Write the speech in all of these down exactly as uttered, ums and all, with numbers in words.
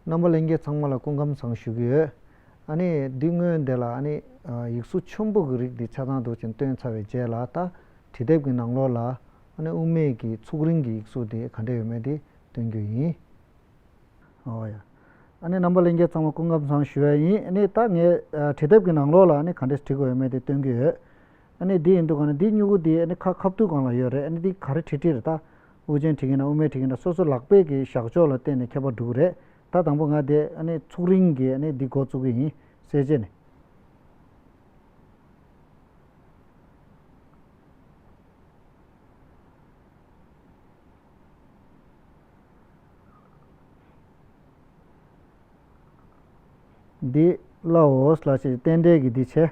རྣམ་པ་ལྷན་རྒྱས་ཚང་མ་ལ་སྐུ་ཁམས་བཟང་ཞུ་གི་ཡོད། ཨ་ནི་འདི་སྔོན་དེ་ལ་ཨ་ནི་ཡིག་གཟུགས་ཆེན་པོ་གི་རིགས་འདི་ཆ་ཚང་འདུག་ཅིང་སྟོན་ཚར་བའི་རྗེས་ལ། ད་བྲིས་དེབ་ཀྱི་ནང་ལོགས་ལ་ཨ་ནི་དབུ་མེད་ཀྱི་ཚུགས་རིང་གི་ཡིག་གཟུགས་དེ་ག་འདྲ་ཡོད་མེད་དེ་སྟོན་རྒྱུ་ཡིན། ཨོ་ཡ། ཨ་ནི་རྣམ་པ་ལྷན་རྒྱས་ཚང་མ་སྐུ་ཁམས་བཟང་ཞུ་ཡ་ཡིན། ཨ་ནི་ད་ངས་ཨ་བྲིས་དེབ་ཀྱི་ནང་ལོགས་ལ་ཨ་ནི་ག་འདྲས་བྲིས་དགོས་ཡོད་མེད་དེ་སྟོན་གྱི་ཡོད། ཨ་ནི་འདི་ཡིན་དུས་ག་ནི་འདི་སྨྱུ་གུ་འདི་ཨ་ནི་ཁ་ཁ་ཐུག་སྒང་ལ་ཡོད་རེད། ཨ་ནི་འདི་ག་རེ་བྲིས་བྲིས་རེད། ད་དབུ་ཅན་བྲིས་ཀྱི་ན་དབུ་མེད་བྲིས་ཀྱི་ན་སོ་སོ་ལག་པས་ཀྱི་བཞག་ཕྱོགས་ལ་བརྟེན་ནས་ཁྱད་པར་འགྲོ་གི་རེད། ད་དང་པོ་ང་དེ་ཨ་ནི་ཚུགས་རིང་གི་ཨ་ནི་འདི་འགོ་བཙུགས་ཀྱི་ཡིན། གསལ་བྱེད་ནས། འདི་ལའོ་སི་ལ་ཞེས་རྟེན་འབྲེལ་གྱི་འདི་བྱས།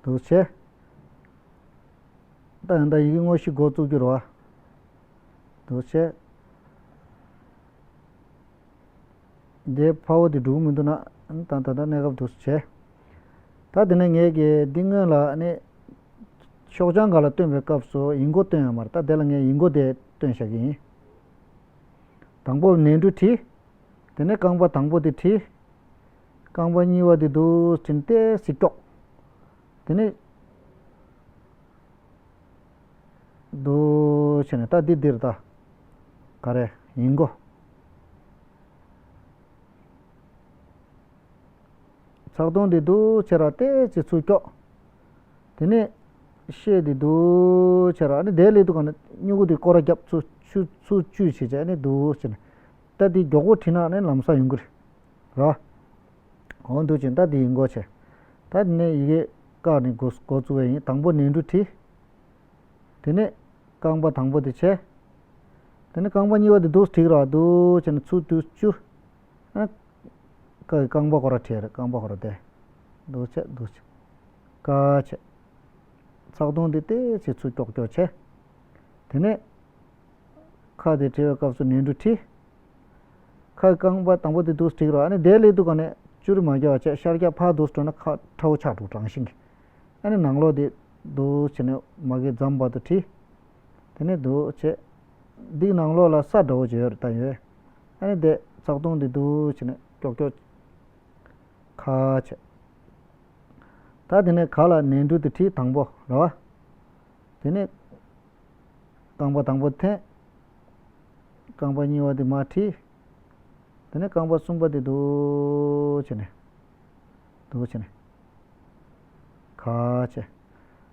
འདུག་བྱས། ད་ཡང་ད་ཡི་གེ་དངོས་གཞི་འགོ་བཙུགས་རྒྱུ་རེད་བ། འདུག་བྱས། འདི་ཕ་བོ་འདི་འགྲུབ་མི་འདུག་ན། ད་ད་ད་གནས་སྐབས་འདུག་བྱས། ད་དེ་ནས་ངས་ཀྱི་འདི་སྔོན་ལ་ནི་ཤོག་བྱང་སྒང་ལ་སྟོན་པའི་སྐབས་སུ་ཡིག་མགོ་སྟོན་ཡོད་མ་རེད། ད་དེ་ལ་ངས་ཡིག་མགོ་དེ་སྟོན་བཞག་གི་ཡིན། དང་པོ་ནས་འབྲུ་བྲིས། དེ་ནས་རྐང་པ་དང་པོ་དེ་བྲིས། རྐང་པ་གཉིས་པ་དེ་འདུག་ཕྱིན་ཏེ་ཟིག་ཀྱོག་དེ་ནས་འདུག་བྱས་ནས་ད་འདི་འདིར་ད་ག་རེ་ཡིན་གོ། ཚག་དུང་འདི་འདུག་བྱས་ར་ཏེ་ཙི་ཚུར་ཀྱོག་དེ་ནས་ཤད་འདི་འདུག་བྱས་ར། ཨ་ནི་དེའི་སླད་དུ་ག་ནི་སྨྱུ་གུ་འདི་སྐོར་ར་རྒྱབ་ཚུར་ཚུར་ཚུར་བཅུས་བྱས་བྱས་ཨ་ནི་འདུག་བྱས་ནས་ད་འདི་མགྱོགས་པོ་བྲིས་ན་ཨ་ནི་ལམ་སང་ཡོང་གི་རེད། ར། འོ་འདུག་ཅིང་ད་འདི་ཡིན་གོ་བྱས། ད་འདི་ནས་ཡི་གེ་བཀག་ནས་འགོ་འགོ་བཙུགས་པ་ཡིན། དང་པོ་ནས་འབྲུ་བྲིས། དེ་ནས་རྐང་པ་དང་པོ་དེ་བྱས། དེ་ནས་རྐང་པ་གཉིས་པ་དེ་འདུག་བྲིས་ར་འདུག་བྱས་ནས་ཚུར་འདུག་བཅུ། ཨ། ཀ་གི་རྐང་པ་སྐོར་ར་བྲིས་རེད། རྐང་པ་སྐོར་ར་དེ། འདུག་བྱས་འདུག་བྱས། ཀ་བྱས། ཚག་དུང་དེ་ཏེ་ཚེ་ཚུར་ཀྱོག་ཀྱོག་བྱས། དེ་ནས། ཁ་དེ་བྲི་བའི་སྐབས་སུ་ནས་འབྲུ་བྲིས། ཁ་གི་རྐང་པ་དང་པོ་དེ་འདུག་བྲིས་རོགས། ཨ་ནི་དེའི་སླད་དུ་ག་ནས་བཅུ་རུ་མ་རྒྱག་བྱས་ཤར་རྒྱག་ཕར་འདུག་འགྲོ་ན་ཁ་ཁྲ་བོ་ཆགས་འགྲོ་གྲང་ཤིང་གི། ཨ་ནི་ནང་ལོགས་དེ་འདུག་བྱས་ནས་མ་གི་འཛམ་བར་དུ་བྲིས། དེ་ནས་འདུག་བྱས། འདི་ནང་ལོགས་ལ་ས་འདྲ་བོ་ཅིག་ཡོད་རེད་ད་ཡོད། ཨ་ནི་དེ་ཚག་དུང་དེ་འདུག་བྱས་ནས་ཀྱོག་ཀྱོག་ཁ་བྱས། ད་དེ་ནས་ག་ལ་ནས་འབྲུ་དེ་བྲིས་དང་པོ་རེད་བ། དེ་ནས་རྐང་པ་དང་པོ་འཐེན། རྐང་པ་གཉིས་པ་དེ་མར་བྲིས། དེ་ནས་རྐང་པ་གསུམ་པ་དེ་འདུག་བྱས་ནས། འདུག་བྱས་ནས། ག་བྱས།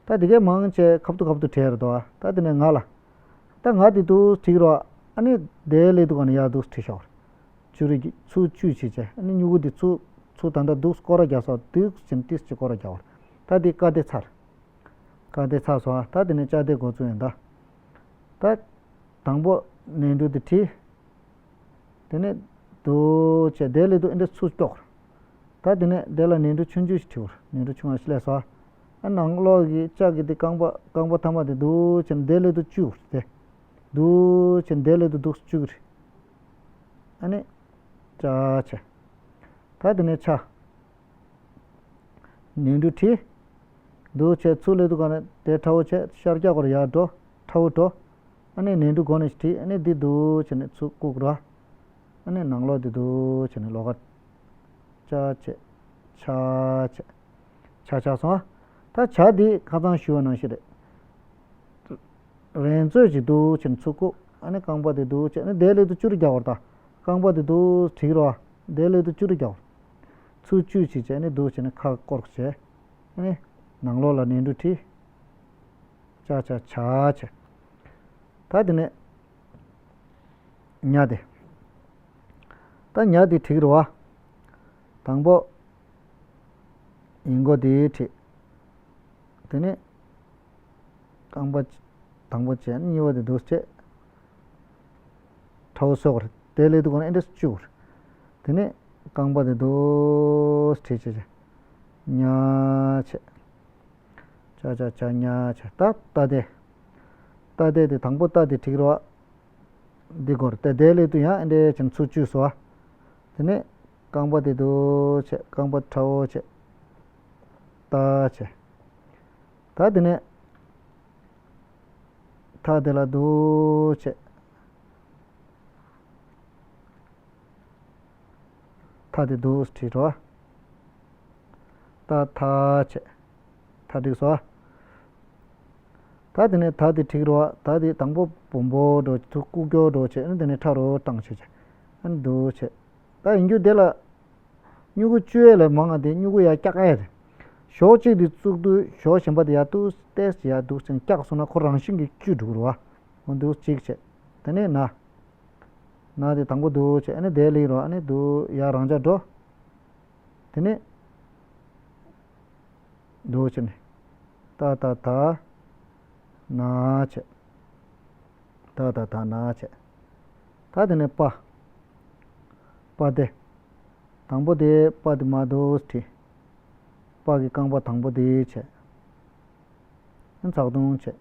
ད་དེ་གའི་མང་ཆེ་ཁབ་ཏུ་ཁབ་ཏུ་བྲིས་རེད་དོ། ད་དེ་ནས་ང་ལ། ད་ང་དེ་འདུག་བྲིས་རོགས། ཨ་ནི་དེའི་སླད་དུ་ག་ནས་ཡར་འདུག་བྲིས་ཤོག་བཅུ་རེ་གི་ཚུར་བཅུས་བྱས་བྱས། ཨ་ནི་སྨྱུ་གུ་དེ་ཚུར་ཚུར་ད་ལྟ་འདུག་སྐོར་ར་རྒྱག་སོགས་འདུག་ཅིང་ཏིས་ཅིག་སྐོར་ར་རྒྱག་བར། ད་དེ་ཀ་དེ་ཚར། ཀ་དེ་ཚར་སོང་ཨ། ད་དེ་ནས་ཅ་དེ་འགོ་བཙུགས་ཡིན་ད། ད། དང་པོ་ནས་འབྲུ་དེ་བྲིས། དེ་ནས་འདུག་བྱས་དེའི་སླད་དུ་ཨེ་འདྲ་ཚུར་ཀྱོག་ད་དེ་ནས་དེ་ལ་ནས་འབྲུ་ཆུང་ཆུང་ཞིག་བྲིས་བར། ནས་འབྲུ་ཆུང་བ་ཞིག་སླེབས་སོང་ཨ། ནང་ལོགས་ཀྱི་ལྕགས་ཀྱི་དེ་རྐང་པ་རྐང་པ་ཐ་མ་དེ་འདུག་བྱས་ནས་དེའི་སླད་དུ་བཅུ་བར་དེ། འདུག་བྱས་དེའི་སླད་དུ་འདུག་བཅུ་གི་རེད། ཨ་ནི། ཅ་བྱས། ད་དེ་ནས་ཆ། ནས་འབྲུ་བྲིས། འདུག་བྱས་ཚུར་སླེབས་དུས་ག་ནས་དེ་ཁྲ་བོ་བྱས་ཤར་རྒྱག་སྐོར་ཡར་འགྲོ། ཁྲ་བོ་འགྲོ། ཨ་ནི་ནས་འབྲུ་མགོ་ནས་བྲིས། ཨ་ནི་འདི་འདུག་བྱས་ནས་ཚུར་བཀུག་ར། ཨ་ནི་ནང་ལོགས་འདི་འདུག་བྱས་ནས་ལོགས་ཀ་ཅ་བྱས། ཆ་བྱས། ཆ་ཆགས་སོང་ཨ། ད་ཇ་འདི་ཁ་སང་ཞུས་པ་ནང་བཞིན་རེད། རན་ཚོད་ཅིག་འདུག་བྱས་ནས་ཚུར་བཀུག་ཨ་ནི་རྐང་པ་དེ་འདུག་བྱས་ནས་དེའི་སླད་དུ་བཅུ་རུ་རྒྱག་བར་ད། རྐང་པ་དེ་འདུག་བྲིས་རོགས། དེའི་སླད་དུ་བཅུ་རུ་རྒྱག་བར། ཚུར་བཅུས་ཅིག་བྱས་ནས་འདུག་བྱས་ནས་ཁ་སྐོར་བྱས། ཨ་ནི་ནང་ལོགས་ལ་ནས་འབྲུ་བྲིས། ཅ་ཆ་ཇ་བྱས། ད་དེ་ནས་ཉ་དེ། ད་ཉ་དེ་བྲིས་རོགས། དང་པོ། ཡིན་མགོ་དེ་བྲིས། དེ་ནས། རྐང་པ། དང་པོ་བྱས་ནས་གཉིས་པ་དེ་འདུག་བྱས། ཁྲ་བོ་སོ་གོ་རེད། དེ་ལས་དུ་གོ་ན་ཨེ་འདྲ་བཅུག་གོ་རེད། དེ་ནས་རྐང་པ་དེ་འདུག་བྲིས་བྱས་བྱས། ཉ་བྱས། ཅ་ཅ་ཅ་ཉ་བྱས། ད་ཏ་དེ། ཏ་དེ་དེ་དང་པོ་ཏ་དེ་བྲིས་རོགས། འདི་གོ་རེད། དེ་དེ་ལས་དུ་ཡང་ཨེ་འདྲ་བྱས་ཚུར་བཅུག་སོ། དེ་ནས་རྐང་པ་དེ་འདུག་བྱས། རྐང་པ་ཁྲ་བོ་བྱས། ཏ་བྱས། ད་དེ་ནས་ཐ་དེ་ལ་འདུག་བྱས། ད་དེ་འདུག་བྲིས་རོ། ད་ད་བྱས། ད་འགྲིག་སོང་། ད་དེ་ནས་ད་དེ་བྲིས་རོ། ད་དེ་དང་པོ་བུམ་པ་འགྲོ། ཐུགས་ཀུ་ཀྱོ་འགྲོ་བྱས། ཨ་ནི་དེ་ནས་ཁྲ་རོ་བཏང་བྱས་བྱས། ཨ་ནི་འདུག་བྱས། ད་ཡིན་རྒྱུ་དེ་ལ། སྨྱུ་གུ་བཅུ་ཡས་ལས་མང་ང་དེ་སྨྱུ་གུ་ཡར་བཀྱག་ཡས་རེད། ཞོགས་གཅིག་དེ་བཙུགས་དུས་ཞོགས་གཞན་པ་དེ་ཡར་ཏོག་ཙམ་ཡར་འདུག་ཅིང་བཀྱག་སོང་ན་ཁོ་རང་བཞིན་གྱིས་བཅུ་འགྲོ་གི་རེད་བ། འོ་འདུག་གཅིག་བྱས། དེ་ནས་ན། ན་དེ་དང་པོ་འདུག་བྱས། ཨ་ནི་དེ་ལེགས་རོ། ཨ་ནི་འདུག་ཡར་རང་འཇགས་འགྲོ། དེ་ནས་འདུག་བྱས་ནས། ད་ད་ད། ན་བྱས། ད་ད་ད་ན་བྱས། ད་དེ་ནས་པ། པ་དེ། དང་པོ་དེ་པ་དེ་མར་འདུག་བྲིས། པ་གི་རྐང་པ་དང་པོ་དེ་བྱས། ཚག་ཐུང་བྱས།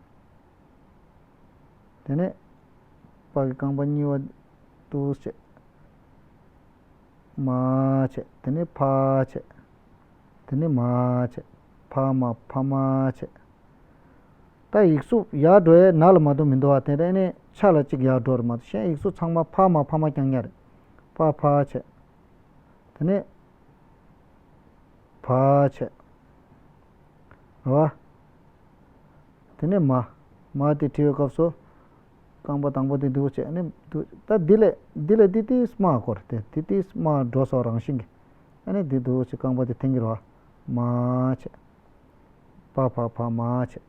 དེ་ནས་པ་གི་རྐང་པ་གཉིས་པ་འདུག་བྱས། མ་བྱས། དེ་ནས་ཕ་བྱས། དེ་ནས་མ་བྱས། ཕ་མ་ཕ་མ་བྱས། ད་ཡིག་གཟུགས་ཡར་འགྲོ་ཡས་ན་ལ་མ་གཏོགས་མི་འདུག་བ། དེ་ནས་ནི་ཆ་ལ་གཅིག་ཡར་འགྲོ་རེད་མ་གཏོགས། གཞན་ཡིག་གཟུགས་ཚང་མ་ཕ་མ་ཕ་མ་རྐྱང་རྐྱང་རེད། པ་ཕ་བྱས། དེ་ནས་བ་བྱས། རེད་བ། དེ་ནས་མ། མ་དེ་བྲིས་པའི་སྐབས་སུ། རྐང་པ་དང་པོ་དེ་འདུག་བྱས་ནས་འདུག་ད་འདི་ལས་འདི་ལས་ཏི་ཏི་སྨ་སྐོར་དེ་ཏི་ཏི་སྨ་འགྲོ་སོགས་རང་བཞིན་གྱིས། ཨ་ནི་འདི་འདུག་བྱས་རྐང་པ་དེ་འཐེན་གྱི་རེད་བ། མ་བྱས། པ་ཕ་ཕ་མ་བྱས།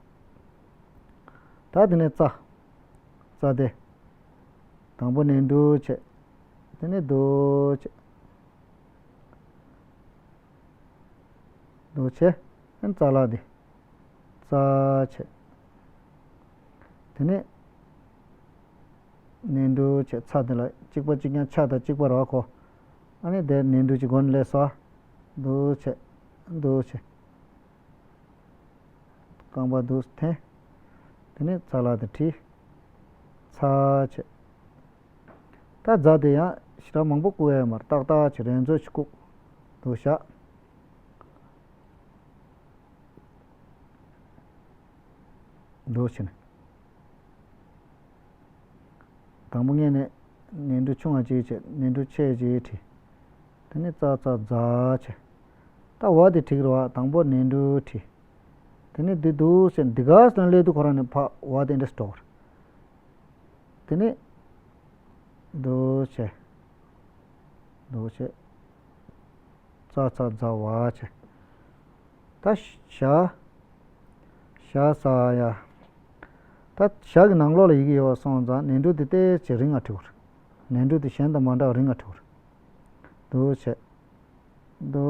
ད་དེ་ནས་ཙ། ཙ་དེ། དང་པོ་ནས་འདུག་བྱས། དེ་ནས་འདུག་བྱས། འདུག་བྱས། ཨ་ནི་ཙ་ལ་དེ། ཙ་བྱས། དེ་ནས་ནས་འདུག་བྱས། ཚ་དེ་ལ་གཅིག་པ་གཅིག་རྐྱང་ཆ་དང་གཅིག་པ་རེད་བ་ཁོ། ཨ་ནི་དེ་ནས་འདུག་གི་སྒོ་ནས་སླེབས་སོང་། འདུག་བྱས། འདུག་བྱས། རྐང་པ་འདུག་འཐེན། དེ་ནས་ཙ་ལ་དེ་བྲིས། ཚ་བྱས། ད་ཛ་དེ་ཡང་ཞེ་དྲག་མང་པོ་བཀུག་ཡ་ཡོད་མ་རེད། ཏག་ཏག་བྱས་རན་ཚོད་ཅིག་བཀུག་འདུག་བཞག་འདུག་བྱས་ནས། དང་པོ་ངས་ནས་ནས་འབྲུ་ཆུང་བ་ཅིག་བྱས། ནས་འབྲུ་ཆེ་ཅིག་བྲིས། དེ་ནས་ཙ་ཙ་ཛ་བྱས། ད་བ་དེ་བྲིས་རེད་བ། དང་པོ་ནས་འབྲུ་བྲིས། དེ་ནས་འདི་འདུག་ཟེར་འདི་ག་ཟེར་ན་སླེབས་དུས་ཁོ་རང་ནས་ཕ་བ་དེ་འདྲ་འགྲོ་གི་རེད། དེ་ནས་འདུག་བྱས། འདུག་བྱས། ཙ་ཙ་ཛ་བ་བྱས། ད་ཞ། ཞ་ས་ཡ། ད་ཞ་གི་ནང་ལོགས་ལ་ཡི་གེ་ཡོད་པ་སོང་ཙང་ནས་འབྲུ་དེ་ཏོག་ཙམ་རིང་ང་བྲིས་དགོས་རེད། ནས་འབྲུ་དེ་གཞན་དང་མ་འདྲ་བ་རིང་ང་བྲིས་དགོས་རེད། འདུག་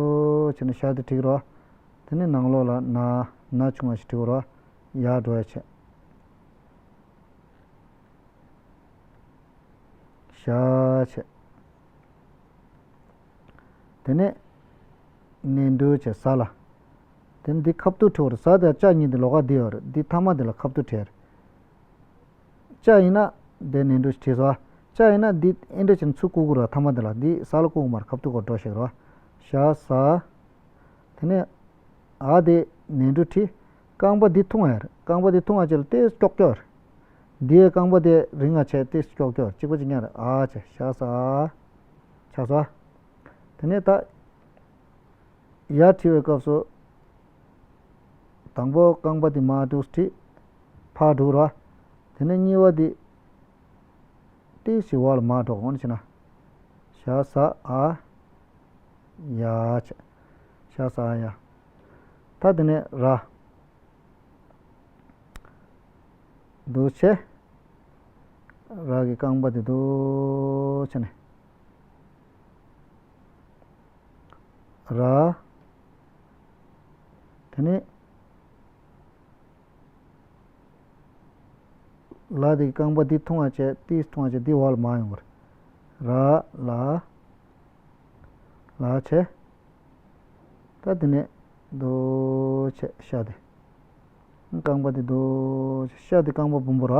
བྱས། འདུག་བྱས་ནས་ཞ་དེ་བྲིས་རོ། དེ་ནས་ནང་ལོགས་ལ་ན། ན་ཆུང་བ་ཞིག་བྲིས་རོ། ཡར་འགྲོ་ཡ་བྱས། ཞ་བྱས། དེ་ནས་ནས་འབྲུ་བྱས་ས་ལ། དེ་ནས་འདི་ཁ་ཐུག་བྲིས་རོ། ས་དང་ཅ་གཉིས་དེ་ལོགས་ཀ་འདི་ཡོད་རེད། འདི་ཐ་མ་དེ་ལ་ཁ་ཐུག་བྲིས་རེད། ཅ་ཡིན་ན་དེ་ནས་འབྲུ་ཞིག་བྲིས་སོ། ཅ་ཡིན་ན་འདི་ཨེ་འདྲ་བྱས་ནས་ཚུར་བཀུག་དགོས་ར། ཐ་མ་དེ་ལ་འདི་ས་ལ་བཀུག་མར་ཁ་ཐུག་གོ་འགྲོ་ཞིག་ར། ཞ་ས། དེ་ནས་ཨ་དེ་ནས་འབྲུ་བྲིས། རྐང་པ་འདི་ཐུང་བ་རེད། རྐང་པ་འདི་ཐུང་བ་ཅིག་ལ་ཏོག་ཙམ་ཀྱོག་ཀྱོག་རེད། འདིའི་རྐང་པ་དེ་རིང་ང་བྱས་ཏོག་ཙམ་ཀྱོག་ཀྱོག་རེད། གཅིག་པ་གཅིག་རྐྱང་རེད། ཨ་བྱས་ཞ་ས། ཆགས་སོ། དེ་ནས་ད། ཡར་བྲིས་པའི་སྐབས་སུ། དང་པོ་རྐང་པ་འདི་མར་འགྲོ་བྲིས། ཕར་འགྲོ་ར། དེ་ནས་གཉིས་པ་འདི། ཏོག་ཙམ་འོག་ལ་མར་འགྲོ། འོ་ན་བྱས་ན། ཞ་ས་ཨ། ཡ་བྱས། ཞ་ས་ཨ་ཡ། ད་དེ་ནས་ར། འདུག་བྱས། ར་གི་རྐང་པ་དེ་འདུག་བྱས་ནས། ར། དེ་ནས། ལ་དེ་གི་རྐང་པ་འདི་ཐུང་བ་བྱས། ཏོག་ཙམ་ཐུང་བ་བྱས། འདི་འོག་ལ་མར་ཡོང་གི་རེད། ར་ལ། ལ་བྱས། ད་དེ་ནས་འདུག་བྱས་ཤ་དེ། རྐང་པ་དེ་འདུག་བྱས། ཤ་དེ་རྐང་པ་སྦོམ་པོ་ར།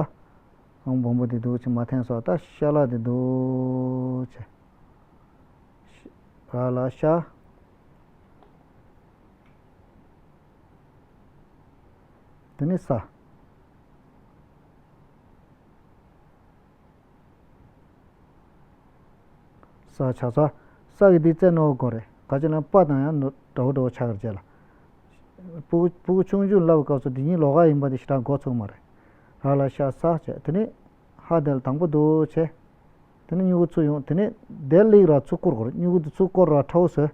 རྐང་པ་སྦོམ་པོ་དེ་འདུག་བྱས་མར་འཐེན་སོང་། ད་ཤ་ལ་དེ་འདུག་བྱས། ར་ལ་ཤ། དེ་ནས་ས། ས་ཆགས་ས། ས་གི་འདི་རྩེ་རྣོ་དགོས་རེད། ག་ཅི་ལབ་ན་པ་དང་ཡང་འདྲ་བོ་འདྲ་བོ་ཆགས་རེད་ཅེས་ལ། སྤུ་གུ་སྤུ་གུ་ཆུང་ཆུང་ལབ་པའི་སྐབས་སུ་འདི་གཉིས་ལོགས་ཀ་ཡིན་པ་དེ་ཞེ་དྲག་མགོ་ཚོས་མ་རེད། ར་ལ་ཤ་ས་བྱས། དེ་ནས་ཧ་དེ་ལ་དང་པོ་འདུག་བྱས། དེ་ནས་སྨྱུ་གུ་ཚུར་ཡོང་། དེ་ནས་དེ་ལ་ཡིག་ར་ཚུར་བསྐོར་དགོས་རེད། སྨྱུ་གུ་དེ་ཚུར་བསྐོར་ར་ཁྲ་བོ་བཟོས།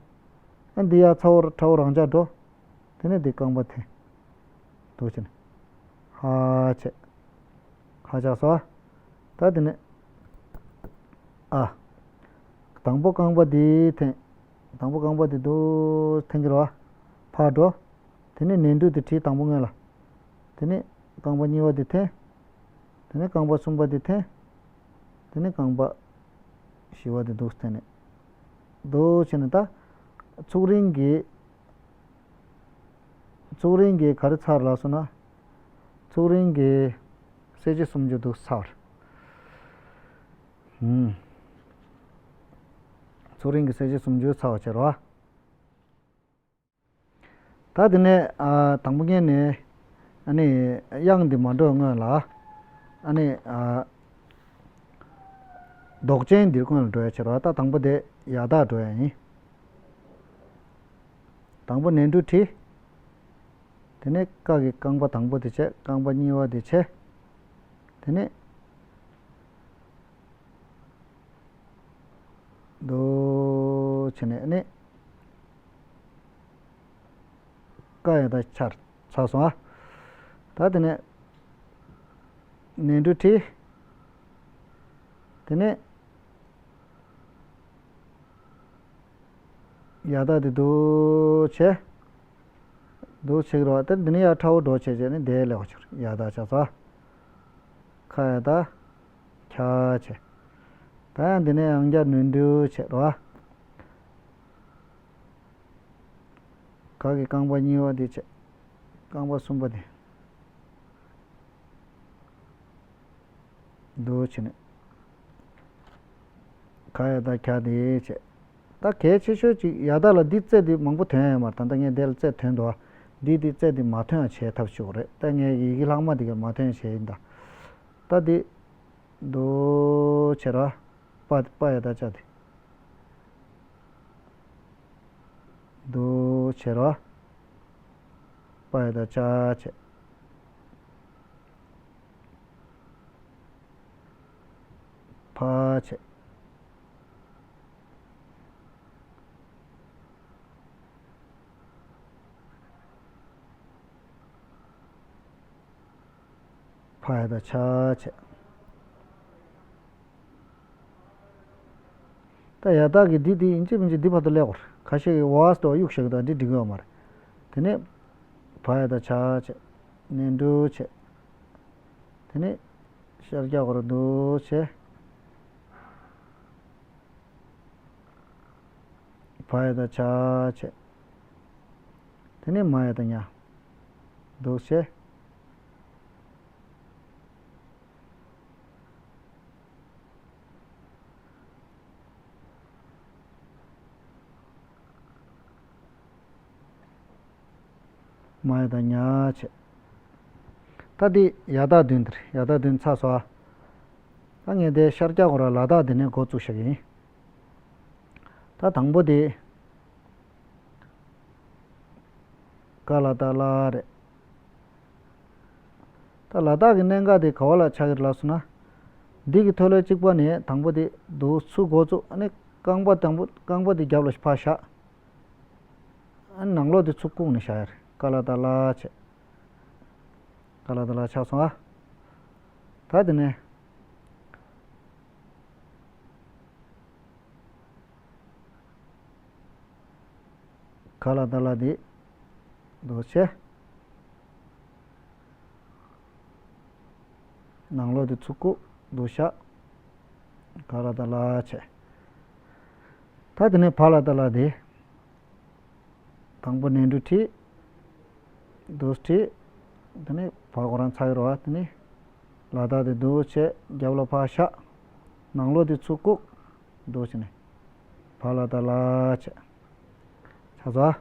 ཨ་འདི་ཡ་ཚ་བོ་ཁྲ་བོ་རང་འཇགས་འགྲོ། དེ་ནས་འདི་རྐང་པ་འཐེན། འདུག་བྱས་ནས་ཧ་བྱས། ཧ་ཆགས་སོང་། ད་དེ་ནས་ཨ། དང་པོ་རྐང་པ་འདི་འཐེན། དང་པོ་རྐང་པ་འདི་འདུག་འཐེན་གྱི་རེད་བ། ཕར་འགྲོ། དེ་ནས་ནས་འབྲུ་འདི་བྲིས། དང་པོ་སྔོན་ལ། དེ་ནས་རྐང་པ་གཉིས་པ་འདི་འཐེན། དེ་ནས་རྐང་པ་གསུམ་པ་འདི་འཐེན། དེ་ནས་རྐང་པ་བཞི་པ་འདི་འདུག་འཐེན་ནས། འདུག་བྱས་ནས་ད་ཚུགས་རིང་གི། ཚུགས་རིང་གི་ག་རེ་ཚར་ལབ་སོང་ན། ཚུགས་རིང་གི་གསལ་བྱེད་སུམ་ཅུ་འདུག་ཚར། ཧུམ། ཚུགས་རིང་གི་གསལ་བྱེད་སུམ་ཅུ་ཚར་བ་བྱས་རོ། ད་དེ་ནས་ཨ་དང་པོ་ཉིད་ནས་ཨ་ནི་དབྱངས་འདི་མ་འགྲོ་སྔོན་ལ་ཨ་ནི་ཨ་འདོགས་ཅན་འདིར་སྔོན་ལ་འགྲོ་ཡ་བྱེད་རོགས། ད་དང་པོ་དེ་ཡ་བཏགས་འགྲོ་ཡ་ཡིན། དང་པོ་ནས་འབྲུ་བྲིས། དེ་ནས་ཀ་གི་རྐང་པ་དང་པོ་དེ་བྱས། རྐང་པ་གཉིས་པ་དེ་བྱས། དེ་ནས་འདུག་བྱས་ནས་ཨ་ནི། ཀ་ཡ་བཏགས་ཀྱ། ཚར་སོང་ཨ། ད་དེ་ནས་ནས་འབྲུ་བྲིས། དེ་ནས་ཡ་བཏགས་དེ་འདུག་བྱས། འདུག་བྱེད་ཀྱི་རེད་བ། དེ་འདི་ནས་ཡར་ཁྲ་བོ་འགྲོ་བྱས་བྱས་ནས་དེ་ལེགས་པོ་ཆགས། ཡ་བཏགས་ཆགས་སོང་ཨ། ཁ་ཡ་བཏགས་ཁྱ་བྱས། ད་ཡང་འདི་ནས་ཡང་བསྐྱར་ནས་འབྲུ་བྱས་རེད་བ། ག་གི་རྐང་པ་གཉིས་པ་དེ་བྱས། རྐང་པ་གསུམ་པ་དེ། འདུག་བྱས་ནས། ག་ཡ་བཏགས་གྱ་དེ་བྱས། ད་གལ་ཆེ་ཤོས་ཅིག་ཡ་བཏགས་ལ་འདི་རྩེ་འདི་མང་པོ་ཐོན་ཡོད་མ་རེད། ད་ལྟ་ངས་དེ་ལ་རྩེ་ཐོན་འདུག་བ། འདི་འདི་རྩེ་འདི་མ་ཐོན་ཡ་བྱས་ཐབས་ཤེས་དགོས་རེད། ད་ངས་ཡི་གེ་ལྷག་མ་འདི་ག་མ་ཐོན་ཡ་བྱས་ཡིན་ད། ད་འདི། འདུག་བྱས་ར། པ་པ་ཡ་བཏགས་པ་དེ། འདུག་བྱས་ར། པ་ཡ་བཏགས་པ་བྱས། ཕ་བྱས། ཕ་ཡ་བཏགས་ཕྱ་བྱས། ད་ཡ་བཏགས་ཀྱི་འདི་འདི་ཡིན་གཅིག་མིན་གཅིག་འདི་བར་དུ་སླེབས་དགོས་རེད། ཁ་ཤས་ཀྱིས་ཝ་ཟེར་དུས་གཡུག་བཞག་གི་འདུག་འདི་འགྲིག་གི་ཡོད་མ་རེད། དེ་ནས་ཕ་ཡ་བཏགས་ཕྱ་བྱས། ནས་འབྲུ་བྱས། དེ་ནས་ཤར་རྒྱག་དགོས་རེད། འདུག་བྱས། ཕ་ཡ་བཏགས་ཕྱ་བྱས། དེ་ནས་མ་ཡ་བཏགས་མྱ། འདུག་བྱས། མ་ཡ་བཏགས་མྱ་བྱས། ད་འདི་ཡ་བཏགས་བདུན་འདིར་ཡ་བཏགས་བདུན་ཚར་སོང་ཨ། ད་ངས་དེ་ཤར་རྒྱག་དགོས་ར་ལ་དག་དེ་ནས་འགོ་བཙུགས་བཞག་གི་ཡིན། ད་དང་པོ་དེ། ཀ་ལ་བཏགས་ཀླ་རེད། ད་ལ་དག་གི་གནད་འགག་དེ་ག་བ་ལ་ཆགས་ཀྱི་རེད་ལབ་སོང་ན། འདི་གི་མཐོ་ལོས་གཅིག་པ་ནས་དང་པོ་དེ་འདུག་ཚུར་འགོ་བཙུགས། ཨ་ནི་རྐང་པ་དང་པོ་རྐང་པ་དེ་རྒྱབ་ལ་ཕར་བཞག་ཨ་ནི་ནང་ལོགས་དེ་ཚུར་བཀུག་ནས་བཞག་ཡ་རེད། ཀ་ལ་བཏགས་ཀླ་བྱས། ཀ་ལ་བཏགས་ཀླ་ཆགས་སོང་ཨ། ད་དེ་ནས། ག་ལ་བཏགས་གླ་དེ། འདུག་བྱས། ནང་ལོགས་དེ་ཚུར་བཀུག་འདུག་བཞག་ག་ལ་བཏགས་གླ་བྱས། ད་དེ་ནས་བ་ལ་བཏགས་བླ་དེ། དང་པོ་ནས་འབྲུ་བྲིས། འདུག་བྲིས། དེ་ནས་བ་ཁོ་རང་ཚར་ཡོད་རེད་བ། དེ་ནས་ལ་དག་དེ་འདུག་བྱས། རྒྱབ་ལ་ཕར་བཞག་ནང་ལོགས་དེ་ཚུར་བཀུག་འདུག་བྱས་ནས། བ་ལ་བཏགས་བླ་བྱས། ཆགས་སོང་ཨ།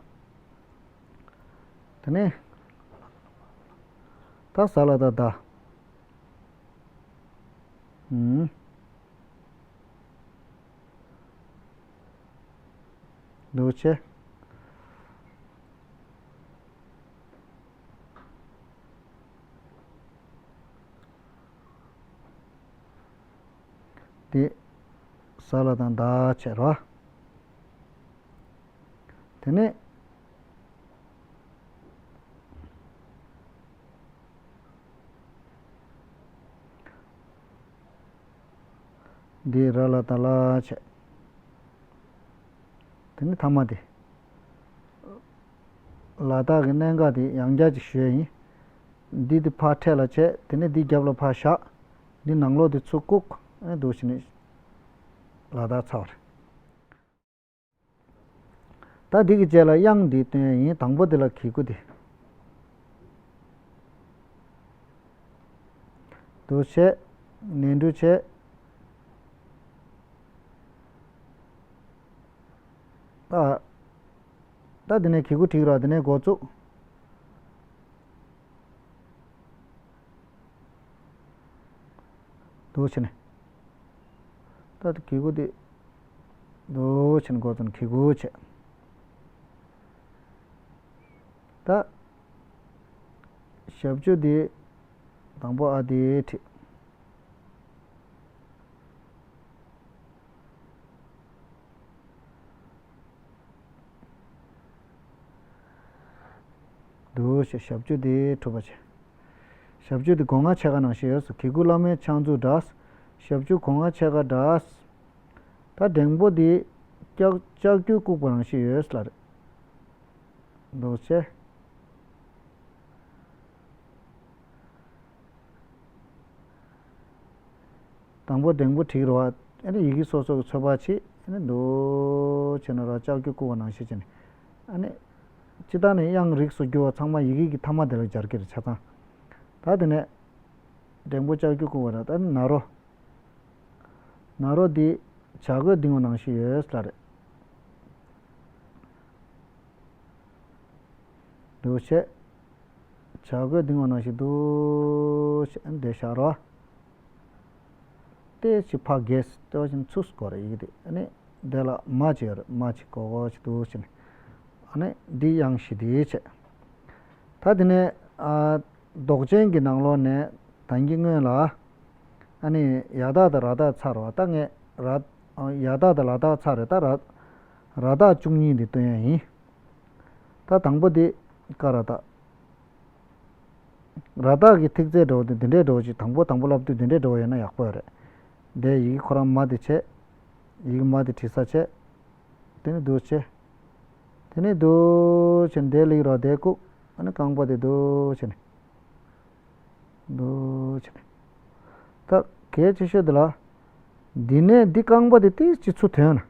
དེ་ནས་ད་ཟ་ལ་བཏགས་ཟླ། ཨུམ། འདུག་བྱས། འདི་ས་ལ་དང་ད་བྱས་རོ། དེ་ནས་འདི་ར་ལ་ད་ལ་བྱས། དེ་ནས་ཐ་མ་དེ། ལ་དྭགས་ཀྱི་གནད་འགག་དེ་ཡང་བསྐྱར་ཅིག་ཞུ་ཡ་ཡིན། འདི་དེ་ཕར་འཕྲེད་ལ་བྱས། དེ་ནས་འདི་རྒྱབ་ལ་ཕར་བཞག་འདི་ནང་ལོགས་དེ་ཚུར་བཀུག་ཨེ་འདུག་བྱས་ནས་ལ་དྭགས་ཚར་བ་རེད། ད་འདི་གི་རྗེས་ལ་དབྱངས་འདི་སྟོན་ཡ་ཡིན། དང་པོ་འདི་ལ་གི་གུ་འདི། འདུག་བྱས། ནས་འབྲུ་བྱས། ད། ད་འདི་ནས་གི་གུ་བྲིས་རོགས། འདི་ནས་འགོ་བཙུགས། འདུག་བྱས་ནས། ད་གི་གུ་འདི། འདུག་བྱས་ནས་འགོ་བཙུགས་ནས་གི་གུ་བྱས། ད། ཞབས་ཀྱུ་འདི། དང་པོ་ཨ་འདི་བྲིས། འདུག་བྱས་ཞབས་ཀྱུ་འདི་གྲུབ་པ་བྱས། ཞབས་ཀྱུ་འདི་སྒོ་ང་ཕྱེད་ཀ་ནང་བཞིན་ཡོད་སོ། གི་གུ་བླ་མའི་ཕྱག་མཛུབ་འདྲ། ཞབས་ཀྱུ་སྒོ་ང་ཕྱེད་ཀ་འདྲ། ད་འགྲེང་པོ་འདི་ལྕགས་ལྕགས་ཀྱུ་བཀུག་པ་ནང་བཞིན་ཡོད་ལ་རེད། འདུག་བྱས། དང་པོ་འགྲེང་པོ་བྲིས་རོགས། ཨ་ནི་ཡི་གེ་སོ་སོ་གི་ཚོད་དཔག་བྱེད། ཨ་ནི་འདུག་བྱས་ན་རོགས་ལྕགས་ཀྱུ་བཀུག་པ་ནང་བཞིན་བྱས་ནས། ཨ་ནི། སྤྱིར་བཏང་ནས་དབྱངས་རིགས་སུ་འགྱུར་བ་ཚང་མ་ཡི་གེ་གི་མཐའ་མ་དེ་ལ་སྦྱར་གྱི་རེད་ཆ་ཚང་། ད་དེ་ནས། འགྲེང་པོ་ལྕགས་ཀྱུ་བཀུག་པ་ར་ད་ནི་ན་རོ། ན་རོ་འདི་བྱ་རྒོད་ལྡིང་བ་ནང་བཞིན་ཡོད་ལ་རེད། འདུག་བྱས། བྱ་རྒོད་ལྡིང་བ་ནང་བཞིན་འདུག་བྱས་འདི་བཞག་རོགས། ཏེ་ཅི་ཕ་གེས་ཏེ་བ་ཅིན་ཚུགས་སྐོར་ཡིག་དེ་ནི་དེ་ལ་མ་ཅི་ཡོད་རེད། མ་ཅི་གོ་གོ་ཅི་འདུག་བྱས་ནས། ཨ་ནི་འདི་དབྱངས་བཞི་དེ་བྱས། ད་དེ་ནས་ཨ། འདོགས་ཅན་གྱི་ནང་ལོགས་ནས་ད་གིན་སྔོན་ལ། ཨ་ནི་ཡ་དག་དང་ར་དག་ཚར་བ་ད་ངས་ར། ཡ་དག་དང་ལ་དག་ཚར་རེད། ད་ར། ར་དག་བཅུ་གཉིས་འདི་སྟོན་ཡ་ཡིན། ད་དང་པོ་འདི་ཀ་ར་དག་ར་དག་གི་ཐིག་ཚད་འདྲ་བོ་དེ་འདི་འདྲའི་འདྲ་བོ་ཅིག་དང་པོ་དང་པོ་ལབ་དུས་འདི་འདྲའི་འདྲ་བོ་ཡོད་ན་ཡག་པོ་ཡོད་རེད། དེ་ཡི་གེ་ཁོ་རང་མ་དེ་བྱས། ཡི་གེ་མ་དེ་བྲིས་ས་བྱས། དེ་ནི་འདུག་བྱས། དེ་ནི་འདུག་བྱས་ནས་དེ་ལེགས་རོགས་དེ་བཀུག་ཨ་ནི་རྐང་པ་དེ་འདུག་བྱས་ནས། འདུག་བྱས་ནས། ད་གལ་ཆེ་ཤོས་དེ་ལ། འདི་ནས་འདི་རྐང་པ་དེ་ཏིས་ཅིག་ཚུར་ཐོན་ན།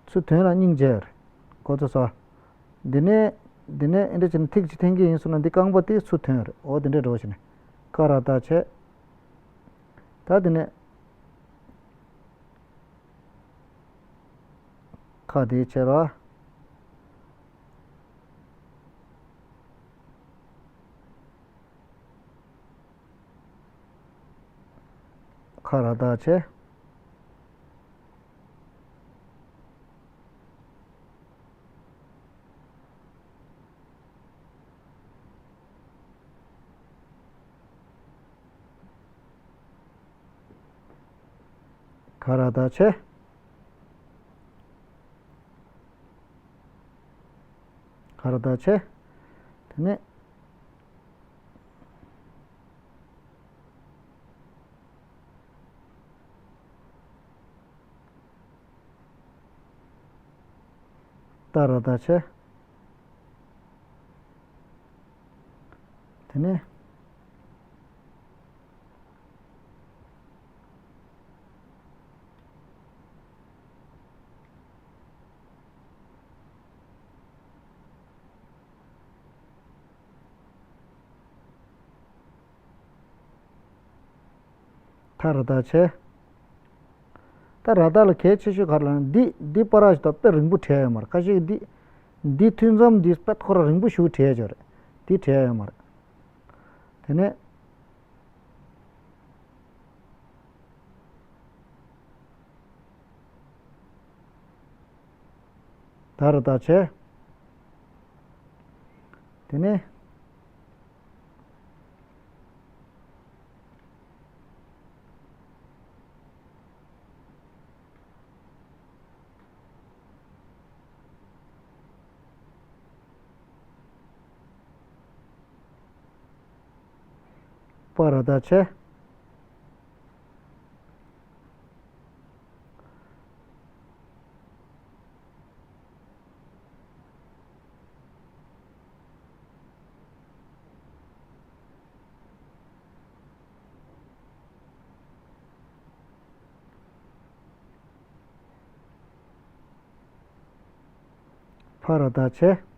ཚུར་ཐོན་ན་སྙིང་རྗེ་ཡོད་རེད། གོ་ཚོད་སོང་། འདི་ནས། འདི་ནས་ཨེ་འདྲ་བྱས་ནས་ཐིག་ཅིག་འཐེན་གྱི་ཡིན་སོང་ན་འདི་རྐང་པ་དེ་ཚུར་ཐོན་རེད། འོ་དེ་འདྲ་འགྲོ་བྱས་ནས་ཀ་ར་ད་བྱས། ད་དེ་ནས་ཁ་དེ་བྱས་ར། ཁ་ར་ད་བྱས། ཁ་ར་ད་བྱས། ཁ་ར་ད་བྱས། དེ་ནས། ཏ་ར་ད་བྱས། དེ་ནས། ཐ་ར་ད་བྱས། ད་ར་ད་ལ་གལ་ཆེ་ཤོས་ག་རེ་ལབ་ན་འདི་འདི་པར་ཞིག་དང་དཔེ་རིང་པོ་བྲིས་ཡོད་མ་རེད། ཁ་ཤས་འདི་འདི་ཐུན་མཚམས་འདི་དཔེ་ཁོ་རང་རིང་པོ་ཞིག་བྲིས་ཡོད་རེད། འདི་བྲིས་ཡོད་མ་རེད། དེ་ནས། ད་ར་བཏགས་ཆེ། དེ་ནས། པ་ར་བཏགས་ཆེ། ཕ་ར་བཏགས་ཕྱེ།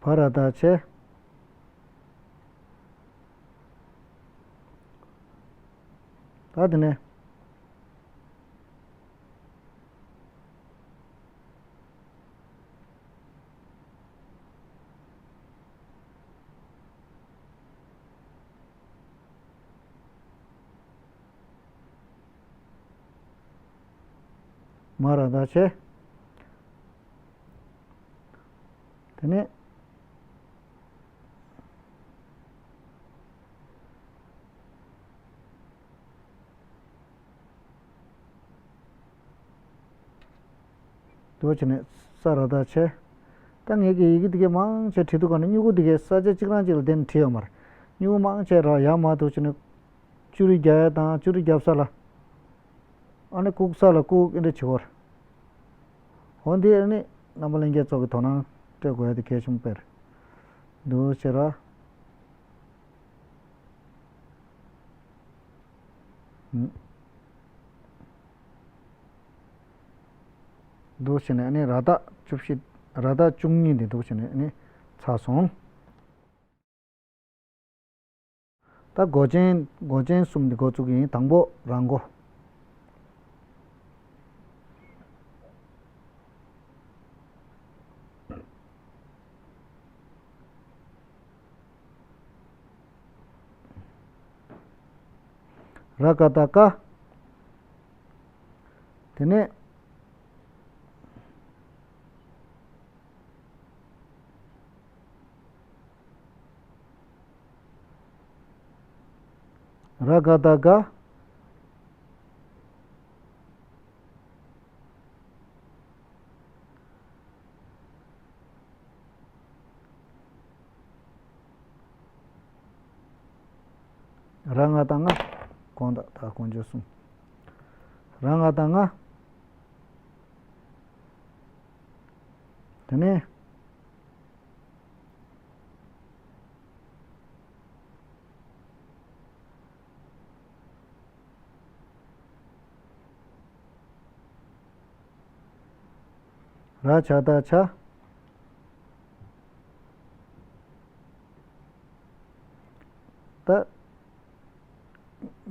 བ་ར་བཏགས་བྱེ། ད་དེ་ནས། མ་ར་བཏགས་བྱེ། དེ་ནས། འདུག་བྱས་ནས་ས་ར་བཏགས་སེ། ད་ངས་ཀྱི་ཡི་གེ་འདི་གའི་མང་ཆེ་བྲིས་འདུག་ག་ནས་སྨྱུ་གུ་འདི་གའི་ས་ཆ་གཅིག་རང་གཅིག་ལ་བརྟེན་ནས་བྲིས་ཡོད་མ་རེད། སྨྱུ་གུ་མང་ཆེ་ར་ཡར་མར་འདུག་བྱས་ནས་ཅུ་རི་རྒྱག་ཡ་དང་ཅུ་རི་རྒྱབ་ས་ལ། ཨ་ནི་ལྐུགས་ས་ལ་ལྐུགས་ཨེ་འདྲ་བྱེད་དགོས་རེད། འོ་འདི་ཨ་ནི་རྣམ་པ་ལྷན་རྒྱས་ཚོ་གི་དོ་སྣང་སྤྲད་དགོས་ཡ་དེ་གལ་ཆེན་པོ་དཔེ་རེད། འདུག་བྱས་ར། འདུག་བྱས་ནས་ཨ་ནི་ར་བཏགས་བཅུ་བཞི། ར་བཏགས་བཅུ་གཉིས་འདི་འདུག་བྱས་ནས་ཨ་ནི་ཚར་སོང་། ད་མགོ་ཅན་མགོ་ཅན་གསུམ་འདི་འགོ་བཙུགས་ཀྱི་ཡིན། དང་པོ་ར་མགོ། ར་ག་བཏགས་རྐ། དེ་ནས། ར་ག་བཏགས་རྒ། ར་ང་བཏགས་རྔ། གོང་དང་ད་གོང་བརྗོད་གསུམ། ར་ང་བཏགས་རྔ། དེ་ནས། ར་ཇ་བཏགས་རྒྱ། ད།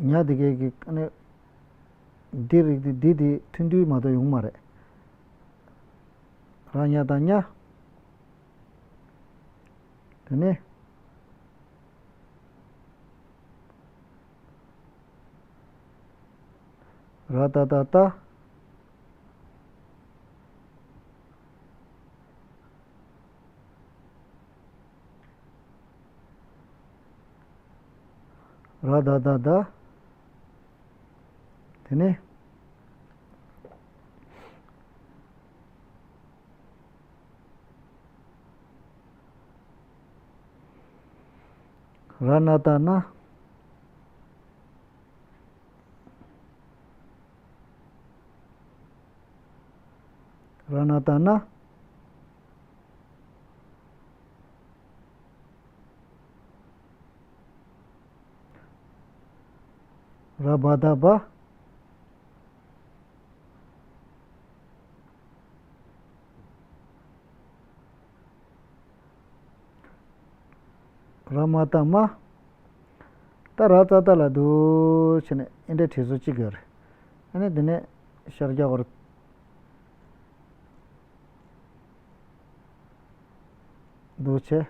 ཉ་དེ་གའི་གི་ཨ་ནི། འདི་རིགས་དེ་འདི་དེ་ཐུང་ཐུང་མ་གཏོགས་ཡོང་མ་རེད། ར་ཉ་བཏགས་རྙ། དེ་ནས། ར་བཏགས་རྟ། ར་བཏགས་རྡ། དེ་ནས། ར་ན་བཏགས་རྣ། ར་ན་བཏགས་རྣ། ར་བ་བཏགས་རྦ། ར་མ་བཏགས་རྨ། ད་ར་ཙ་ཏ་ལ་འདུག་བྱས་ནས་ཨེ་འདྲའི་བྲིས་སྲོལ་གཅིག་ཡོད་རེད། ཨ་ནི་འདི་ནས་ཤར་རྒྱག་བར་འདུག་བྱས།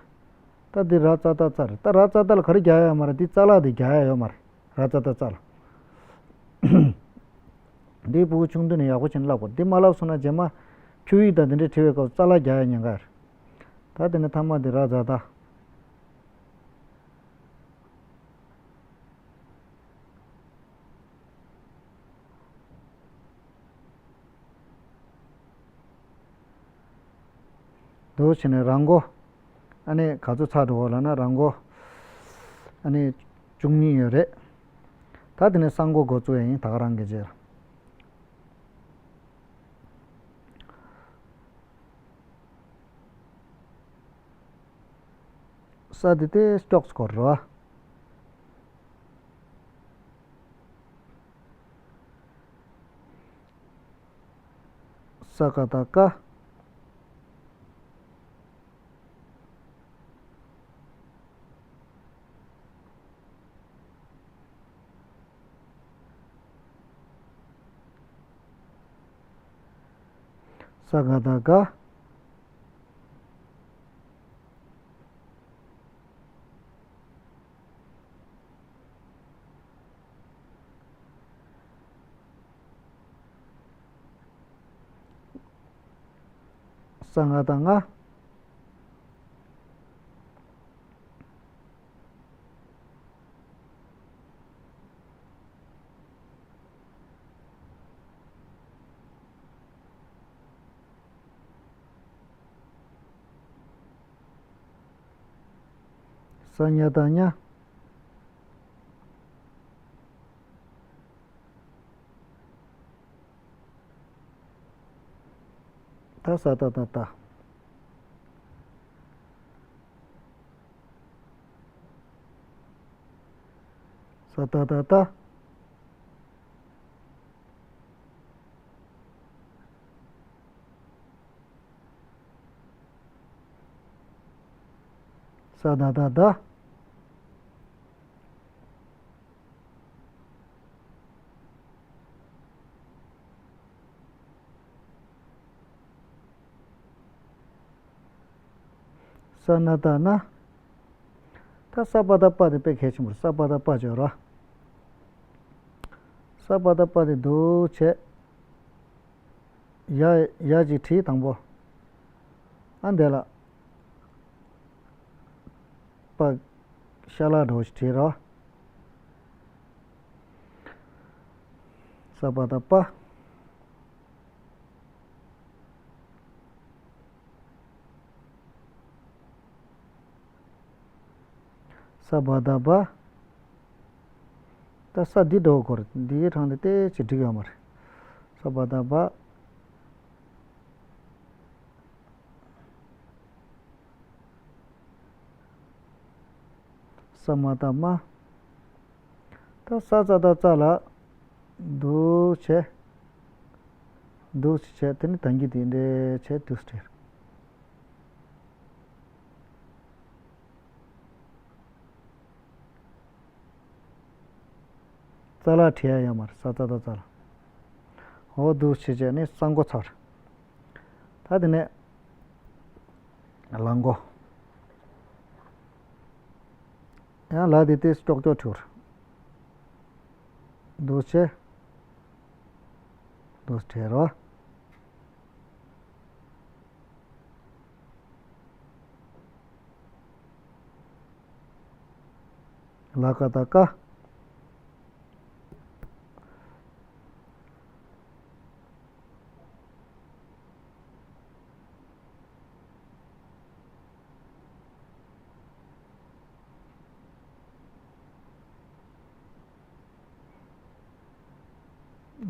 ད་འདི་ར་ཙ་ད་ཙ་རེད། ད་ར་ཙ་ད་ལ་ག་རེ་རྒྱག་ཡ་ཡོད་མ་རེད། འདི་ཙ་ལ་དེ་རྒྱག་ཡ་ཡོད་མ་རེད། ར་ཙ་ད་ཙ་ལ། འདི་ཕྲུ་གུ་ཆུང་དུས་ནས་ཡག་པོ་བྱས་ནས་བསླབ་དགོས། འདི་མ་བསླབ་སོང་ན་རྗེས་མ་ཁྱོད་ཡིག་དང་དེ་འདྲའི་བྲིས་པའི་སྐབས་ཙ་ལ་རྒྱག་ཡ་ཉེན་ཁ་རེད། ད་དེ་ནས་མཐའ་མ་དེ་ར་ཛ་ད། འདུག་བྱས་ནས་ར་མགོ། ཨ་ནི་ག་ཚོད་ཚར་འགྲོ་བ་ལབ་ན་ར་མགོ། ཨ་ནི་བཅུ་གཉིས་ཡོད་རེད། ད་དེ་ནས་ས་མགོ་འགོ་བཙུགས་ཡ་ཡིན། ད་ག་རང་གི་རྗེས་ལ། ས་དེ་དེ་ཀྱོག་སྐོར་རོ། ས་ག་བཏགས་སྐ། ས་ག་བཏགས་སྒ། ས་ང་བཏགས་སྔ། ས་ཉ་བཏགས་སྙ། ད་ས་ཏ་བཏགས་སྟ། ས་ཏ་བཏགས་སྟ། ས་ད་བཏགས་སྡ། ས་ན་བཏགས་སྣ། ད་ས་པ་བཏགས་སྤ་དེ་དཔེ་གལ་ཆེན་པོ་རེད། ས་པ་བཏགས་སྤ་བརྗོད་རོགས། ས་པ་བཏགས་སྤ་དེ་འདུག་བྱས། ཡ་ཡ་ཅིག་བྲིས་དང་པོ། ཨ་འདས་ལ། པ། ཤ་ལ་འགྲོ་ཞིག་བྲིས་རོགས། ས་པ་བཏགས་སྤ། ས་བ་བཏགས་སྦ། ད་ས་འདི་འགྲོ་དགོས་རེད། འདིའི་གྲངས་དེ་ཏོག་ཙམ་འགྲིག་ཡོད་མ་རེད། ས་བ་བཏགས་སྦ། ས་མ་བཏགས་སྨ། ད་ས་ཙ་བཏགས་སྩ་ལ། འདུག་བྱས། འདུག་བྱས་དེ་ནི་ད་གིན་དེ་འདྲ་བྱས་འདུག་སེ་བྲིས། ཙ་ལ་བྲིས་ཡ་ཡོད་མ་རེད། ས་ཙ་བཏགས་སྩ་ལ། འོ་འདུག་བྱས་བྱས་ནི་ས་མགོ་ཚར། ད་དེ་ནས་ལ་མགོ། ཡང་ལ་དེ་དེ་ཀྱོག་ཀྱོག་བྲིས། འདུག་བྱས། འདུག་བྲིས་རོགས། ལ་ག་བཏགས་སྐ།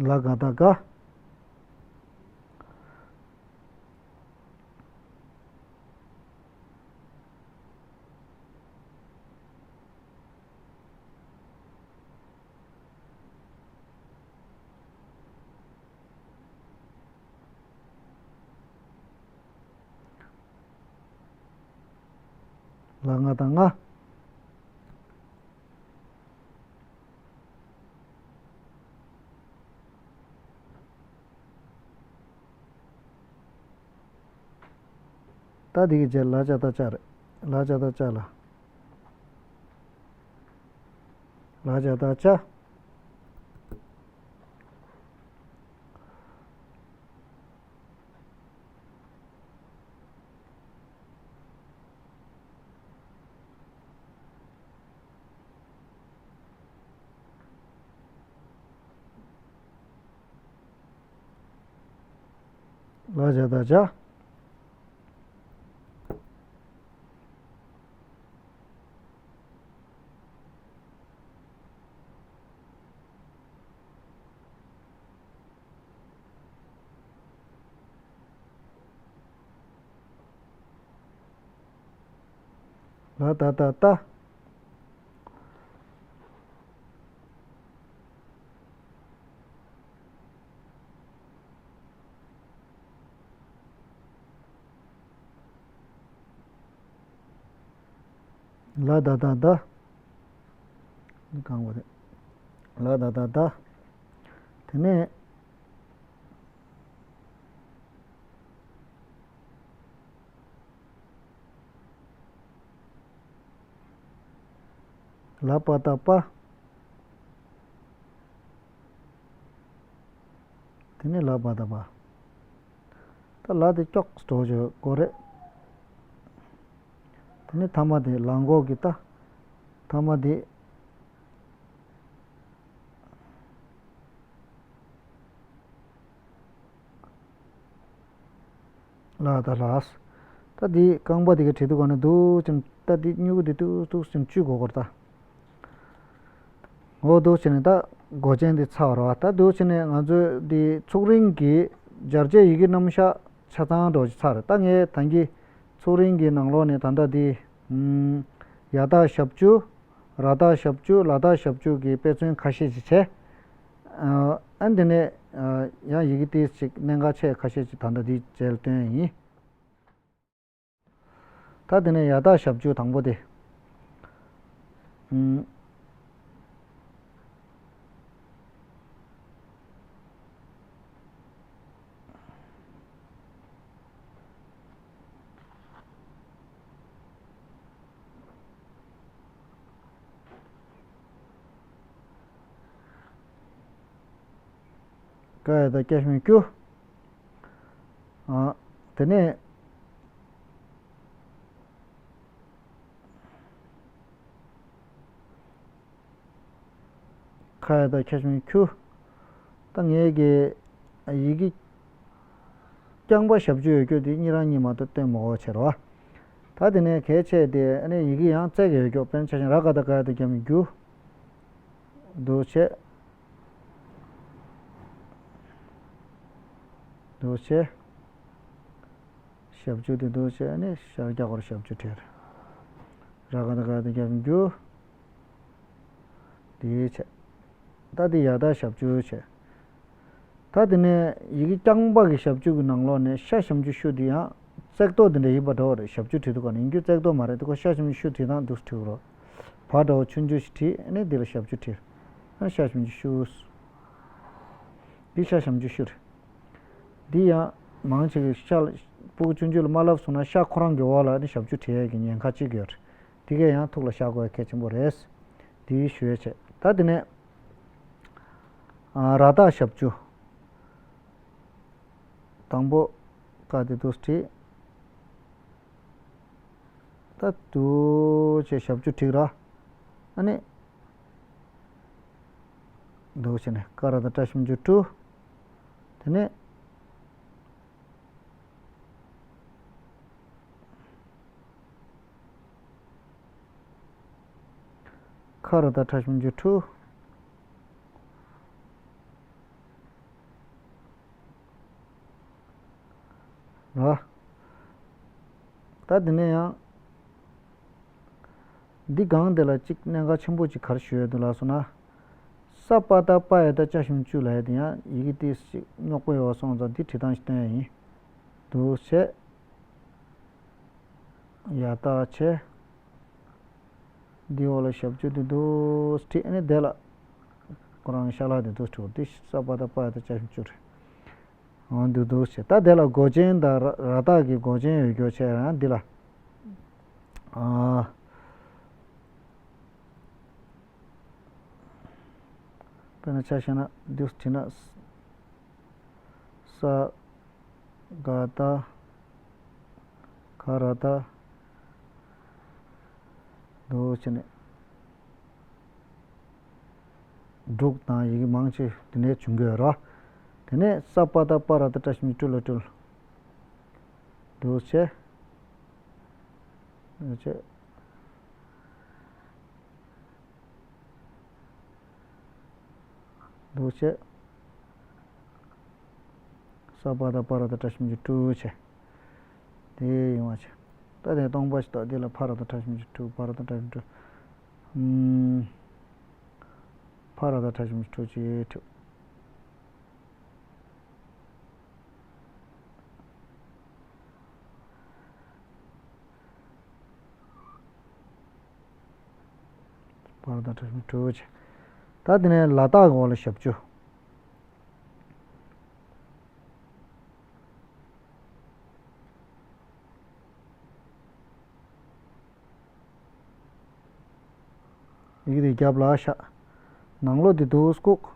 ལ་ག་བཏགས་སྒ། ལ་ང་བཏགས་སྔ། ད་འདི་གི་རྗེས་ལ་ཅ་བཏགས་ལྕགས་རེད། ལ་ཇ་བཏགས་ལྕགས་ལ། ལ་ཇ་བཏགས་ལྕགས། ལ་ཇ་བཏགས་ལྕགས། ལ་བཏགས་ལྟ། ལ་བཏགས་ལྡ། གང་བ་རེད། ལ་བཏགས་ལྡ། དེ་ནས། ལ་པ་བཏགས་ལྤ། དེ་ནས་ལ་པ་བཏགས་ལྤ། ད་ལ་དེ་ཀྱོག་འགྲོ་བྱོས་དགོས་རེད། དེ་ནས་ཐ་མ་དེ་ལ་མགོ་གི་ལྟ། ཐ་མ་དེ། ལ་ད་ལ། ད་འདི་རྐང་པ་འདི་ག་བྲིས་འདུག་ག་ནས་འདུག་ཅིང་ད་འདི་སྨྱུ་གུ་འདི་ཏུག་ཏུག་ཅིང་བཅུག་དགོས་སྐོར་ད། འོ་འདུག་བྱས་ནས་ད་མགོ་ཅན་འདི་ཚར་བ་རེད་བ། ད་འདུག་བྱས་ནས་ང་ཚོས་འདི་ཚུགས་རིང་གི་སྦྱར་བྱའི་ཡི་གེ་རྣམ་གཞག་ཆ་ཚང་འགྲོ་ཅིག་ཚར་རེད། ད་ངས་ད་གིན་ཚུགས་རིང་གི་ནང་ལོགས་ནས་ད་ལྟ་འདི་ཡ་བཏགས་ཞབས་ཀྱུ། ར་བཏགས་ཞབས་ཀྱུ། ལ་བཏགས་ཞབས་ཀྱུ་གི་དཔེ་མཚོན་ཁ་ཤས་ཤིག་བྱས། ཨ་འདི་ནས་ཡང་ཡི་གེ་ཏིས་ཅིག་གནད་འགག་ཆེ་ཁ་ཤས་ཅིག་ད་ལྟ་འདི་རྗེས་ལ་སྟོན་ཡིན། ད་འདི་ནས་ཡ་བཏགས་ཞབས་ཀྱུ་དང་པོ་དེ། ཀ་ཡ་བཏགས་ཀྱ་ཞབས་ཀྱུ། ཨ། དེ་ནས། ཁ་ཡ་བཏགས་ཁྱ་ཞབས་ཀྱུ་ཁྱུ། ད་ངས་ཀྱི་ཡི་གེ་རྐྱང་པ་ཞབས་ཀྱུ་ཡོད་རྒྱུ་དེ་གཉིས་རང་གཉིས་མ་གཏོགས་སྟོན་མ་དགོས་ཕྱིར་བ། ད་དེ་ནས་གལ་ཆེ་དེ་ཨ་ནི་ཡི་གེ་ཡང་བརྩེགས་ཀྱི་ཡོད་རྒྱུ། དཔེར་ན་ཆ་བཞག་ར་ག་བཏགས་རྒ་ཡ་བཏགས་རྒྱ་མི་རྒྱུ། འདུག་བྱས། འདུག་བྱས། ཞབས་ཀྱུ་དེ་འདུག་བྱས་ནས་ཤར་རྒྱག་པར་ཞབས་ཀྱུ་བྲིས། ར་ག་བཏགས་རྒ་ཡ་བཏགས་རྒྱ་མི་རྒྱུ། དེའི་ཆེད། ད་དེ་ཡ་བཏགས་ཞབས་ཀྱུ་བྱས། ད་དེ་ནས་ཡི་གེ་རྐྱང་པ་གི་ཞབས་ཀྱུ་གི་ནང་ལོགས་ནས་ཤ་ཞབས་ཀྱུ་ཤུ་དེ་ཡང་བརྩེགས་ཏོ་དེ་འདྲ་ཡིན་པ་འདྲ་བོ་རེད། ཞབས་ཀྱུ་བྲིས་འདུག་ག་ནི་ཡིན་རྒྱུ་བརྩེགས་ཏོ་མ་རེད། དེ་ཁོ་ཤ་ཞབས་ཀྱུ་ཤུ་བྲིས་སྟངས་འདུག་བྲིས་རོགས། བ་འདྲ་བོ་ཆུང་ཆུང་ཞིག་བྲིས་ཨ་ནི་དེ་ལ་ཞབས་ཀྱུ་བྲིས། ཨ་ཤ་ཞབས་ཀྱུ་ཤུ། འདི་ཤ་ཞབས་ཀྱུ་ཤུ་རེད། འདི་ཡང་མང་ཆེ་གི་ཤ་ལ་སྤུ་གུ་ཆུང་ཆུང་ལ་མ་བསླབས་སོང་ན་ཤ་ཁོ་རང་གི་འོག་ལ་ནི་ཞབས་ཀྱུ་བྲིས་ཡས་ཀྱི་ཉེན་ཁ་གཅིག་ཡོད་རེད། འདི་གས་ཡང་ཐུགས་ལ་བཞག་དགོས་གལ་ཆེན་པོ་རེད། འདི་ཞུ་ཡས་བྱས། ད་དེ་ནས་ཨ་ར་བཏགས་ཞབས་ཀྱུ། དང་པོ་ཀ་དེ་འདུག་བྲིས། ད་འདུག་བྱས་ཞབས་ཀྱུ་བྲིས་ར། ཨ་ནི། འདུག་བྱས་ནས་ཀ་ར་བཏགས་ཀྲ་ཞབས་ཀྱུ་ཀྲུ། དེ་ནས། ཁ་ར་བཏགས་ཁྲ་ཞབས་ཀྱུ་ཁྲུ། ར། ད་དེ་ནས་ཡང་། འདི་སྒང་དེ་ལ་གཅིག་གནད་འགག་ཆེན་པོ་གཅིག་ག་རེ་ཞུ་ཡས་འདུག་ལབ་སོང་ན། ས་པ་བཏགས་པ་ཡ་བཏགས་ཅ་ཞབས་ཀྱུ་ལབ་ཡས་དེ་ཡང་ཡི་གེ་ཏིས་ཅིག་རྙོག་པོ་ཡོད་པ་སོང་ཙང་འདི་བྲིས་སྟངས་ཤིག་སྟོན་ཡས་ཡིན། འདུག་བྱས། ཡ་བཏགས་བྱས། འདི་འོག་ལ་ཞབས་ཀྱུ་འདི་འདུག་བྲིས་ཨ་ནི་དེ་ལ། ཁོ་རང་ཤ་ལག་འདི་འདུག་བྲིས། འདི་ས་པ་བཏགས་པ་ཡ་བཏགས་ཅ་ཞབས་ཀྱུ་རེད། འོ་འདུག་འདུག་བྱས། ད་དེ་ལ་མགོ་ཅན་དང་ར་ར་བཏགས་ཀྱི་མགོ་ཅན་ཡོད་རྒྱུ་བྱས་རང་འདི་ལ། ཨ། དཔེར་ན་ཆ་བཞག་ན་འདི་བྲིས་ན། ས། ག་ད། ག་ར་ད། འདུག་བྱས་ནས། འབྲུག་དང་ཡི་གེ་མང་ཆེ་འདི་ནས་བྱུང་གི་ཡོད་རེད། དེ་ནས་ས་པ་ད་པ་ར་ད་བཀྲ་ཤིས་སྤྲུལ་ལ་སྤྲུལ། འདུག་བྱས། འདུག་བྱས། འདུག་བྱས། ས་པ་ད་པ་ར་ད་བཀྲ་ཤིས་སྤྲུལ་བྱས། དེ་ཡོང་བ་བྱས། ད་དེ་སྟོང་པ་ཞིག་ད་དེ་ལ་ཕ་ར་ད་བཀྲ་ཤིས་སྤྲུལ། པ་ར་ད་བཀྲ་ཤིས་སྤྲུལ། ཨུམ། ཕ་ར་ད་བཀྲ་ཤིས་སྤྲུལ་བྱས་བྲིས། པ་ར་ད་བཀྲ་ཤིས་སྤྲུལ་བྱས། ད་དེ་ནས་ལ་དྭགས་འོག་ལ་ཞབས་ཀྱུ། ཡི་གེ་དེ་རྒྱབ་ལ་བཞག་ནང་ལོགས་དེ་འདུག་བཀུག་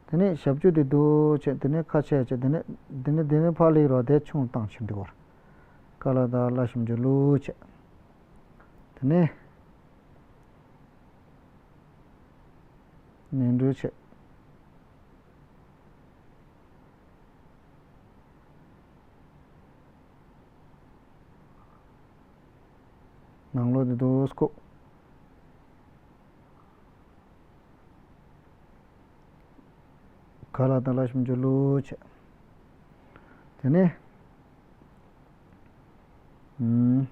དེ་ནས་ཞབས་ཀྱུ་དེ་འདུག་བྱས། དེ་ནས་ཁ་ཕྱེ་བྱས། དེ་ནས་དེ་ནས་དེ་ནས་ཕར་སླེབས་རོགས། དེ་ཆུང་བཏང་ཕྱིན་འགྲིག་པར། ཀ་ལ་ད་ལ་ཞབས་ཀྱུ་ལུ་བྱས། དེ་ནས་ནས་འགྲོས་བྱས། ནང་ལོགས་དེ་འདུག་བཀུག་ག་ལ་ད་ལ་ཞབས་ཀྱུ་ལུ་བྱས། དེ་ནས། ཨུམ།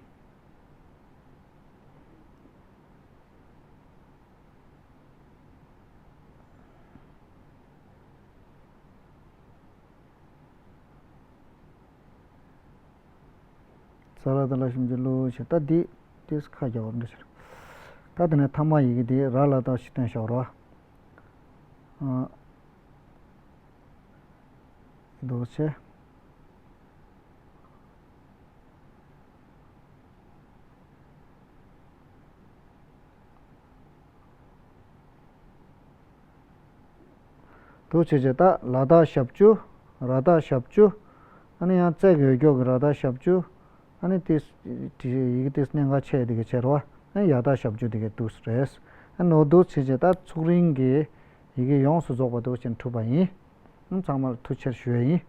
ས་ལ་ད་ལ་ཞབས་ཀྱུ་ལུ་བྱས། ད་འདི་ཏིས་ཁ་རྒྱག་པ་འདྲ་ཆེར། ད་དེ་ནས་ཐ་མ་ཡི་གེ་འདི་ར་ལ་ད་ཞིག་སྟོན་བཞག་རོགས། ཨ། འདུག་བྱས། འདུག་བྱས་བྱས། ད་ལ་དྭགས་ཞབས་ཀྱུ། ར་དྭགས་ཞབས་ཀྱུ། ཨ་ནི་ཡང་རྩེ་གི་འོག་གི་ར་དྭགས་ཞབས་ཀྱུ། ཨ་ནི་ཏིས་ཡི་གེ་ཏིས་སྣེ་འགའ་ཆེ་དེ་ག་ཕྱེ་རོགས། ཨ་ནི་ཡ་དྭགས་ཞབས་ཀྱུ་དེ་ག་འདུག་རེད། ཨ་ནོ་འདུག་བྱས་བྱས། ད་ཚུགས་རིང་གི་ཡི་གེ་ཡོངས་སུ་རྫོགས་པ་འདུག་བྱས་གྲུབ་པ་ཡིན། ཨ་ཚང་མར་ཐུགས་རྗེ་ཆེ་ཞུ་ཡ་ཡིན།